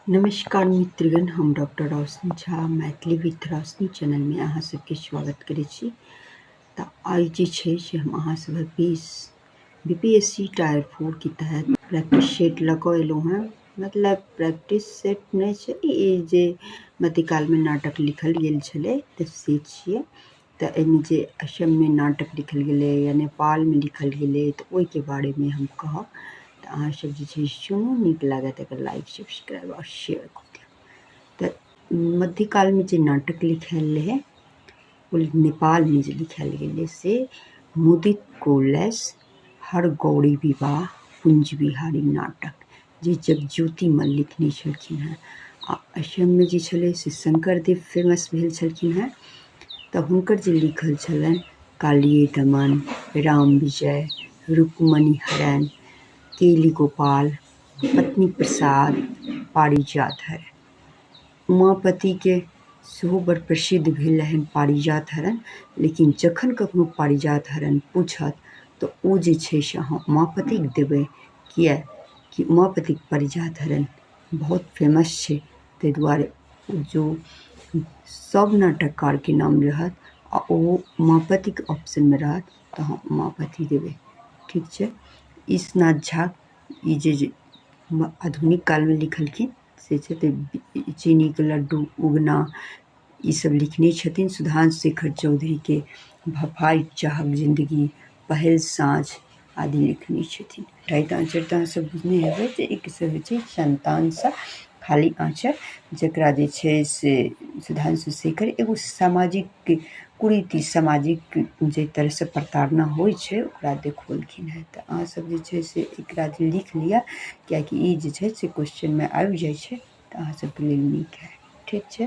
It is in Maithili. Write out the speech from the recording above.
नमस्कार मित्रगण, हम डॉक्टर रोशनी झा मैथिली विथ रोशनी चैनलमे अहाँ सबके स्वागत करै छी। तऽ आइ जे छै से हम अहाँ सभक बीच बीपीएससी टायर 4 के तहत प्रैक्टिस सेट लऽ कऽ एलहुँ हेँ। मतलब प्रैक्टिस सेट नहि छै, ई जे मध्यकालमे नाटक लिखल गेल छलै तऽ से छियै। तऽ एहिमे जे असममे नाटक लिखल गेलै या नेपालमे लिखल गेलै तऽ ओहिके बारेमे हम कहब। तऽ अहाँ सब जे छै सुनू, नीक लागत अगर लाइक सब्सक्राइब आओर शेयर कऽ दियौ। तऽ मध्यकालमे जे नाटक लिखायल रहै ओ नेपालमे जे लिखायल गेलै से मुदित कोलस हरगौरी विवाह कुंज बिहारी नाटक जे जगज्योति मल्ल लिखने छलखिन हेँ। आ असममे जे छलै से शंकरदेव फेमस भेल छलखिन हेँ, तऽ हुनकर जे लिखल छलनि कालिय दमन, राम विजय, रुक्मणी हरण, केली गोपाल, पत्नी प्रसाद, पारिजात हरण। उमापतिके सेहो बड़ प्रसिद्ध भेल रहनि पारिजात हरण, लेकिन जखन कखनो पारिजात हरण पूछत तऽ ओ जे छै से अहाँ उमापतिके देबै। किया कि उमापतिके पारिजात हरण बहुत फेमस छै, ताहि दुआरे जो सब नाटककारके नाम रहत आ ओ उमापतिके ऑप्शनमे रहत तऽ अहाँ उमापति देबै। ठीक छै। ईशनाथ झा ई जे आधुनिक कालमे लिखलखिन से छै तऽ चीनीके लड्डू, उगना ई सब लिखने छथिन। सुधांशु शेखर चौधरीके भफाइत चाहक जिन्दगी, पहिल साँझ आदि लिखने छथिन। ढाइत आँचर तऽ अहाँ सब बुझने हेबै जे एक से होइ छै संतानसँ खाली आँचर, जकरा जे छै से सुधांशु शेखर एगो सामाजिक कुरीति, सामाजिक जे तरहसँ प्रताड़ना होइ छै ओकरा देखौलखिन हेँ। तऽ अहाँ सब जे छै से एकरा लिख लिअ, कियाकि ई जे छै से क्वेश्चनमे आबि जाइ छै, तऽ अहाँ सबके लेल नीक है। ठीक छै।